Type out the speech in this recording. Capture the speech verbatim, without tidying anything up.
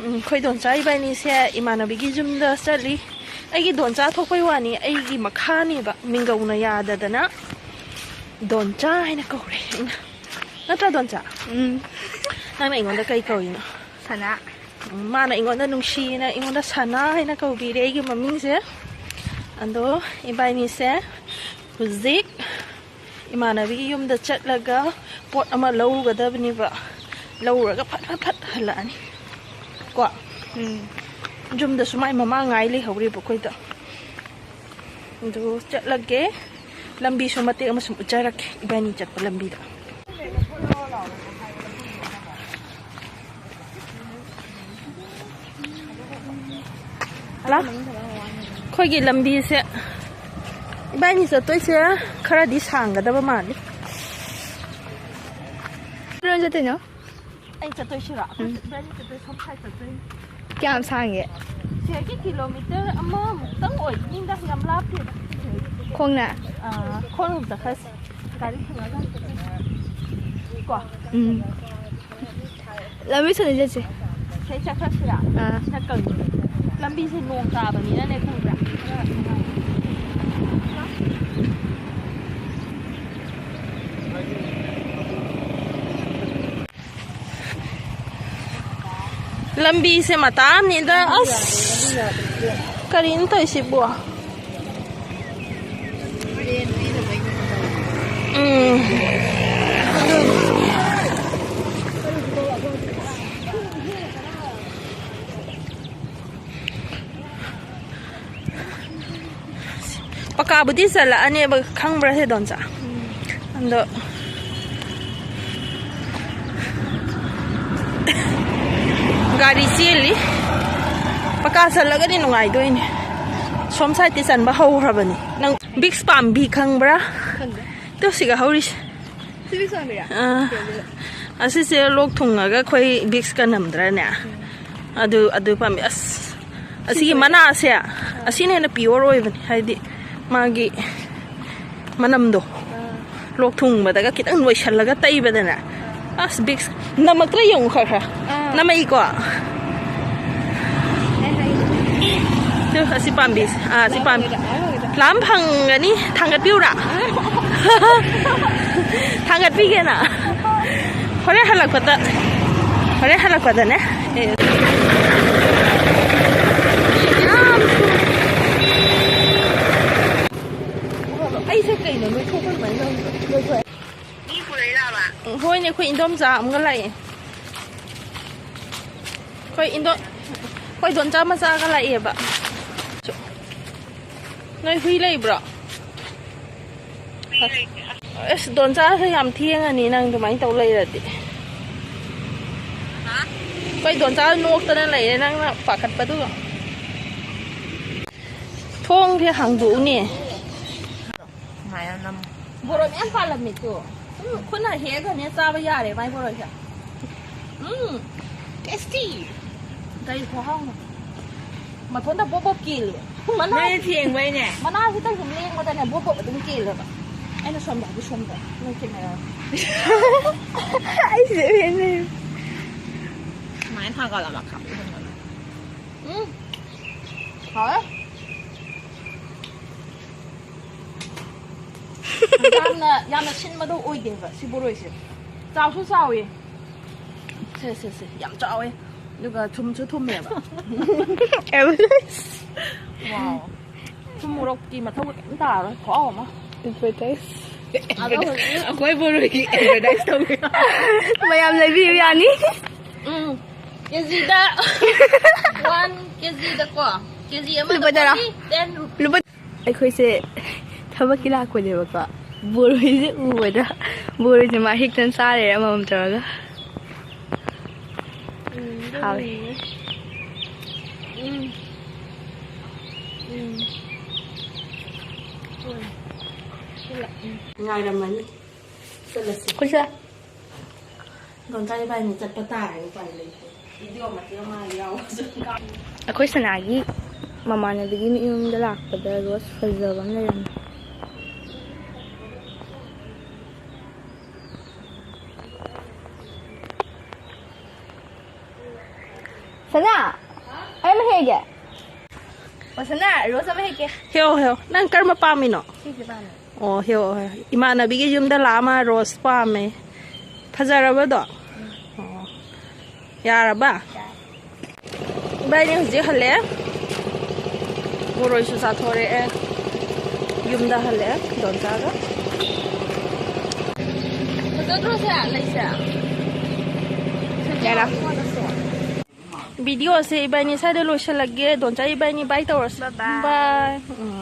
ꯎꯝ, ꯑꯩꯈꯣꯏ ꯗꯣꯟꯆꯥ ꯏꯕꯥꯅꯤꯁꯦ ꯏꯃꯥꯟꯅꯕꯤꯒꯤ ꯌꯨꯝꯗ ꯆꯠꯂꯤ꯫ ꯑꯩꯒꯤ ꯗꯣꯟꯆꯥ ꯊꯣꯛꯄꯩ ꯋꯥꯅꯤ, ꯑꯩꯒꯤ ꯃꯈꯥꯅꯦꯕ, ꯃꯤꯡꯒꯧꯅ ꯌꯥꯗꯗꯅ ꯗꯣꯟꯆꯥ ꯍꯥꯏꯅ ꯀꯧꯔꯦ ꯑꯩꯅ꯫ ꯅꯠꯇ꯭ꯔꯥ, ꯗꯣꯟꯆꯥ? ꯎꯝ꯫ ꯅꯪꯅ ꯑꯩꯉꯣꯟꯗ ꯀꯩ ꯀꯧꯔꯤꯅꯣ? ꯁꯅꯥ꯫ ꯎꯝ, ꯃꯥꯅ ꯑꯩꯉꯣꯟꯗ ꯅꯨꯡꯁꯤꯅ ꯑꯩꯉꯣꯟꯗ ꯁꯅꯥ ꯍꯥꯏꯅ ꯀꯧꯕꯤꯔꯦ ꯑꯩꯒꯤ ꯃꯃꯤꯡꯁꯦ꯫ ꯑꯗꯣ ꯏꯕꯥꯅꯤꯁꯦ ꯍꯧꯖꯤꯛ ꯏꯃꯥꯟꯅꯕꯤꯒꯤ ꯌꯨꯝꯗ ꯆꯠꯂꯒ ꯄꯣꯠ ꯑꯃ ꯂꯧꯔꯨꯒꯗꯕꯅꯦꯕ꯫ ꯂꯧꯔꯨꯔꯒ ꯐꯠ ꯐꯠ ꯐꯠ ꯍꯜꯂꯛꯑꯅꯤ ꯀꯣ꯫ ꯎꯝ꯫ ꯌꯨꯝꯗꯁꯨ ꯃꯥꯏ ꯃꯃꯥ ꯉꯥꯏ ꯂꯩꯍꯧꯔꯤꯕ ꯑꯩꯈꯣꯏꯗ꯫ ꯑꯗꯨ ꯆꯠꯂꯒꯦ꯫ ꯂꯝꯕꯤꯁꯨ ꯃꯇꯦꯛ ꯑꯃ ꯁꯨꯝ ꯎꯠꯆꯔꯛꯀꯦ, ꯏꯕꯥꯅꯤ ꯆꯠꯄ ꯂꯝꯕꯤꯗ꯫ ꯍꯜꯂꯣ꯫ ꯑꯩꯈꯣꯏꯒꯤ ꯂꯝꯕꯤꯁꯦ, ꯏꯕꯥꯅꯤ ꯆꯠꯇꯣꯏꯁꯦ ꯈꯔꯗꯤ ꯁꯥꯡꯒꯗꯕ ꯃꯥꯜꯂꯤ꯫ ꯀꯔꯣꯝ ꯆꯠꯇꯣꯏꯅꯣ? ꯑꯩ ꯆꯠꯇꯣꯏꯁꯤꯔꯣ? ꯎꯝ꯫ ꯑꯩꯈꯣꯏ ꯏꯕꯥꯅꯤ ꯆꯠꯇꯣꯏ ꯁꯣꯝ ꯁꯥꯏꯗ ꯆꯠꯇꯣꯏꯅꯤ꯫ ꯀꯌꯥꯝ ꯁꯥꯡꯒꯦ? ꯁꯤꯗꯒꯤ ꯀꯤꯂꯣꯃꯤꯇꯔ ꯑꯃꯃꯨꯛꯇꯪ ꯑꯣꯏꯅꯤꯗ, ꯌꯥꯝ ꯂꯥꯞꯇꯦꯗ꯫ ꯈꯣꯡꯅ? ꯑꯥ, ꯈꯣꯡꯅ ꯑꯗꯨꯝ ꯆꯠꯈ꯭ꯔꯁꯤ꯫ ꯒꯥꯔꯤ ꯊꯤꯡꯉꯒ ꯆꯠꯇꯣꯏꯅꯤ꯫ ꯀꯣ? ꯎꯝ꯫ ꯂꯝꯕꯤ ꯁꯥꯡꯅ ꯆꯠꯁꯦ꯫ ꯁꯤꯗꯩ ꯆꯠꯈ꯭ꯔꯁꯤꯔꯥ? ꯑꯥ꯫ ꯁꯤꯅ ꯀꯪꯉꯤꯅꯦ꯫ ꯂꯝꯕꯤꯁꯦ ꯅꯣꯡ ꯇꯥꯕꯅꯤꯅꯅꯦ, ꯈꯪꯕ꯭ꯔꯥ? ꯂꯝꯕꯤꯁꯦ ꯃꯇꯥ ꯑꯃꯅꯤꯗ꯫ ꯑꯁ, ꯀꯔꯤꯅꯣ ꯇꯧꯔꯤꯁꯤꯕꯣ? ꯎꯝ꯫ ꯄꯀꯥꯕꯨꯗꯤ ꯆꯠꯂꯛꯑꯅꯦꯕ, ꯈꯪꯕ꯭ꯔꯥ ꯁꯦ, ꯗꯣꯟꯆꯥ? ꯑꯗꯣ ꯒꯥꯔꯤ ꯆꯦꯜꯂꯤ꯫ ꯄꯀꯥ ꯆꯠꯂꯒꯗꯤ ꯅꯨꯡꯉꯥꯏꯗꯣꯏꯅꯦ꯫ ꯁꯣꯝ ꯁꯥꯏꯗꯇꯤ ꯆꯟꯕ ꯍꯧꯈ꯭ꯔꯕꯅꯤ꯫ ꯅꯪ ꯕꯤꯛꯁ ꯄꯥꯝꯕꯤ ꯈꯪꯕ꯭ꯔꯥ? ꯈꯪꯗꯦ꯫ ꯇꯨ ꯁꯤꯒ ꯍꯧꯔꯤꯁꯦ꯫ ꯁꯤ ꯕꯤꯛꯁ ꯄꯥꯝꯕꯤꯔꯥ? ꯑꯥ꯫ ꯑꯣꯀꯦ, ꯑꯗꯨꯗꯤ꯫ ꯑꯁꯤꯁꯦ ꯂꯣꯛ ꯊꯨꯡꯉꯒ ꯑꯩꯈꯣꯏ ꯕꯤꯛꯁꯀ ꯅꯝꯗ꯭ꯔꯅꯦ? ꯎꯝ꯫ ꯑꯗꯨ, ꯑꯗꯨ ꯄꯥꯝꯕꯤ꯫ ꯑꯁ, ꯑꯁꯤꯒꯤ ꯁꯤꯁꯨ ꯃꯅꯥꯁꯦ, ꯑꯥ꯫ ꯑꯁꯤꯅ ꯍꯦꯟꯅ ꯄꯤꯌꯣꯔ ꯑꯣꯏꯕꯅꯦ, ꯍꯥꯏꯗꯤ ꯃꯥꯒꯤ ꯃꯅꯝꯗꯣ꯫ ꯑꯥ꯫ ꯂꯣꯛ ꯊꯨꯡꯕꯗꯒ ꯈꯤꯇꯪ ꯅꯣꯏꯁꯜꯂꯒ ꯇꯩꯕꯗꯅꯦ, ꯑꯥ꯫ ꯑꯁ, ꯕꯤꯛꯁ ꯅꯝꯃꯛꯇ꯭ꯔꯥ ꯌꯦꯡꯉꯨ ꯈꯔ ꯈꯔ꯫ ꯑꯥ꯫ ꯅꯝꯃꯛꯏꯀꯣ꯫ ꯑꯩ ꯍꯥꯏꯒꯦ꯫ ꯇꯨ, ꯑꯁꯤ ꯄꯥꯝꯕꯤꯁꯦ꯫ ꯑꯥ, ꯑꯁꯤ ꯄꯥꯝꯕꯤ꯫ ꯂꯥꯝ ꯐꯪꯒꯅꯤ꯫ ꯊꯥꯡꯒꯠꯄꯤꯎꯔꯥ? ꯊꯥꯡꯒꯠꯄꯤꯒꯦꯅ꯫ ꯍꯣꯔꯦꯟ ꯍꯜꯂꯛꯄꯗ, ꯍꯣꯔꯦꯟ ꯍꯜꯂꯛꯄꯗꯅꯦ꯫ ꯑꯦ꯫ ꯑꯩꯁꯦ ꯀꯩꯅꯣ ꯅꯣꯏꯊꯣꯛꯄ ꯑꯗꯨꯃꯥꯏꯅ ꯇꯧꯔꯤꯗꯣ? ꯅꯣꯏꯊꯣꯛꯑꯦ꯫ ꯃꯤ ꯄꯨꯔꯛꯏꯔꯕ? ꯍꯣꯏꯅꯦ, ꯑꯩꯈꯣꯏ ꯏꯟꯗꯣꯝꯆꯥ ꯑꯃꯒ ꯂꯥꯛꯑꯦ꯫ ꯑꯩꯈꯣꯏ ꯏꯟꯗꯣ-, ꯑꯩꯈꯣꯏ ꯗꯣꯟꯆꯥ ꯃꯆꯥꯒ ꯂꯥꯛꯑꯦꯕ꯫ ꯅꯣꯏ ꯍꯨꯏ ꯂꯩꯕ꯭ꯔꯣ? ꯍꯨꯏ ꯂꯩꯇꯦ꯫ ꯑꯁ, ꯗꯣꯟꯆꯥꯁꯦ ꯌꯥꯝ ꯊꯦꯡꯉꯅꯤ ꯅꯪ ꯑꯗꯨꯃꯥꯏꯅ ꯇꯧ ꯂꯩꯔꯗꯤ꯫ ꯍꯥ? ꯑꯩꯈꯣꯏ ꯗꯣꯟꯆꯥ ꯅꯣꯛꯇꯅ ꯂꯩꯔꯦ ꯅꯪꯅ ꯄꯥꯈꯠꯄꯗꯨꯒ꯫ ꯊꯣꯡꯁꯦ ꯍꯥꯡꯗꯣꯛꯎꯅꯦ꯫ ꯁꯨꯃꯥꯏꯅ ꯅꯝ-, ꯕꯣꯔꯣꯏ ꯃꯌꯥꯝ ꯄꯥꯜꯂꯝꯃꯦ ꯇꯨ꯫ ꯁꯨꯝ ꯈꯨꯠꯅ ꯍꯦꯛꯑꯒꯅꯦ ꯆꯥꯕ ꯌꯥꯔꯦ ꯃꯥꯏ ꯕꯣꯔꯣꯏꯁꯦ꯫ ꯎꯝ, tasty꯫ ꯀꯩ ꯈꯨꯍꯥꯎꯅꯣ꯫ ꯃꯊꯟꯇ ꯕꯣꯞ ꯕꯣꯞ ꯀꯦꯜꯂꯦ꯫ ꯃꯅꯥ-, ꯅꯣꯏꯅ ꯊꯦꯡꯕꯩꯅꯦ꯫ ꯃꯅꯥ ꯈꯤꯇꯪ ꯁꯨꯝ ꯂꯦꯡꯕꯗꯅꯦ ꯕꯣꯞ ꯕꯣꯞ ꯑꯗꯨꯝ ꯀꯦꯜꯂꯦꯕ꯫ ꯑꯩꯅ ꯁꯣꯝꯗ ꯍꯥꯏꯗꯤ ꯁꯣꯝꯗ꯫ ꯅꯪ ꯊꯦꯡꯅꯔꯕ? ꯑꯩꯁꯦ ꯍꯦꯟꯅ ꯁꯨꯃꯥꯏꯅ ꯊꯥꯡꯒꯠꯂꯕ ꯈꯥꯞꯄ ꯊꯝꯒꯅꯨ꯫ ꯎꯝ꯫ ꯍꯥꯎꯋꯦ꯫ ꯌꯥꯝꯅ, ꯌꯥꯝꯅ ꯁꯤꯟꯕꯗꯣ ꯑꯣꯏꯗꯦꯕ ꯁꯤ ꯕꯣꯔꯣꯏꯁꯦ꯫ ꯆꯥꯎꯁꯨ ꯆꯥꯎꯋꯤ꯫ ꯁꯦ, ꯁꯦ, ꯁꯦ, ꯌꯥꯝ ꯆꯥꯎꯋꯦ꯫ ꯑꯗꯨꯒ ꯊꯨꯝꯁꯨ ꯊꯨꯝꯃꯦꯕ꯫ Wow꯫ ꯊꯨꯝ ꯃꯣꯔꯣꯛꯀꯤ ꯃꯊꯧꯒ ꯀꯩꯝ ꯇꯥꯔꯔꯣꯏ꯫ ꯈꯨꯍꯥꯎ ꯑꯃ꯫ Advertise꯫ ꯑꯗꯣ ꯍꯧꯖꯤꯛ ꯑꯩꯈꯣꯏ ꯕꯣꯔꯣꯏꯒꯤ advertise ꯇꯧꯒꯦ꯫ ꯃꯌꯥꯝ ꯂꯩꯕꯤꯌꯨ ꯌꯥꯅꯤ꯫ ꯎꯝ꯫ ꯀꯦꯖꯤꯗ one, ꯀꯦꯖꯤꯗꯀꯣ, ꯀꯦꯖꯤ ꯑꯃꯗ ꯂꯨꯄꯥ ꯇꯔꯥ꯫ Only ten rupees꯫ ꯂꯨꯄꯥ ꯑꯩꯈꯣꯏꯁꯦ ꯊꯕꯛꯀꯤ ꯂꯥꯛꯄꯅꯦꯕꯀꯣ꯫ ꯕꯣꯔꯣꯏꯁꯦ ꯎꯕꯗ, ꯕꯣꯔꯣꯏꯁꯦ ꯃꯥ ꯍꯦꯛꯇꯅ ꯆꯥ ꯂꯩꯔꯦ ꯑꯃꯃꯝ ꯇꯧꯔꯒ꯫ ꯎꯝ, ꯍꯥꯎꯋꯦ꯫ ꯎꯝ꯫ ꯎꯝ꯫ ꯎꯝ꯫ ꯉꯥꯏꯔꯝꯃꯅꯤ꯫ ꯆꯠꯂꯁꯤ꯫ ꯑꯩꯈꯣꯏꯁꯦ ꯗꯣꯟꯆꯥ ꯏꯕꯥꯅꯤ ꯆꯠꯄ ꯇꯥꯔꯦ, ꯎꯄꯥꯏ ꯂꯩꯇꯦ꯫ Video ꯃꯇꯦꯛ ꯑꯃ ꯌꯥꯎꯕꯁꯨ꯫ ꯑꯩꯈꯣꯏ ꯁꯅꯥꯒꯤ ꯃꯃꯥꯟꯅꯕꯤꯒꯤ ꯃꯌꯨꯝꯗ ꯂꯥꯛꯄꯗ ꯔꯣꯁ ꯐꯖꯕ ꯑꯃ ꯂꯩꯔꯝꯃꯦ꯫ ꯁꯅꯥ, ꯑꯩ ꯑꯃ ꯍꯦꯛꯒꯦ꯫ ꯑꯣ, ꯁꯅꯥ, ꯔꯣꯁ ꯑꯃ ꯍꯦꯛꯀꯦ꯫ ꯍꯦꯛꯑꯣ, ꯍꯦꯛꯑꯣ꯫ ꯅꯪ ꯀꯔꯝꯕ ꯄꯥꯝꯃꯤꯅꯣ? ꯁꯤꯁꯦ ꯄꯥꯝꯃꯦ꯫ ꯑꯣ, ꯍꯦꯛꯑꯣ, ꯍꯦꯛꯑꯣ꯫ ꯏꯃꯥꯟꯅꯕꯤꯒꯤ ꯌꯨꯝꯗ ꯂꯥꯛꯑꯃ ꯔꯣꯁ ꯄꯥꯝꯃꯦ꯫ ꯐꯖꯔꯕꯗꯣ? ꯑꯣ꯫ ꯌꯥꯔꯕ? ꯌꯥꯔꯦ꯫ ꯏꯕꯥꯅꯤ ꯍꯧꯖꯤꯛ ꯍꯜꯂꯛꯑꯦ꯫ ꯕꯣꯔꯣꯏꯁꯨ ꯆꯥꯊꯣꯔꯛꯑꯦ꯫ ꯌꯨꯝꯗ ꯍꯜꯂꯛꯑꯦ, ꯗꯣꯟꯆꯥꯒ꯫ ꯐꯖꯗ꯭ꯔꯣ ꯁꯦ? ꯂꯩꯁꯦ? ꯌꯥꯔꯦ꯫ ꯚꯤꯗꯤꯑꯣꯁꯦ ꯏꯕꯥꯅꯤ ꯁ꯭ꯋꯥꯏꯗ ꯂꯣꯏꯁꯤꯜꯂꯒꯦ꯫ ꯗꯣꯟꯆꯥ ꯏꯕꯥꯅꯤ ꯕꯥꯏ ꯇꯧꯔꯁꯤ꯫ Bye bye꯫ ꯕꯥꯏ꯫ ꯎꯝ꯫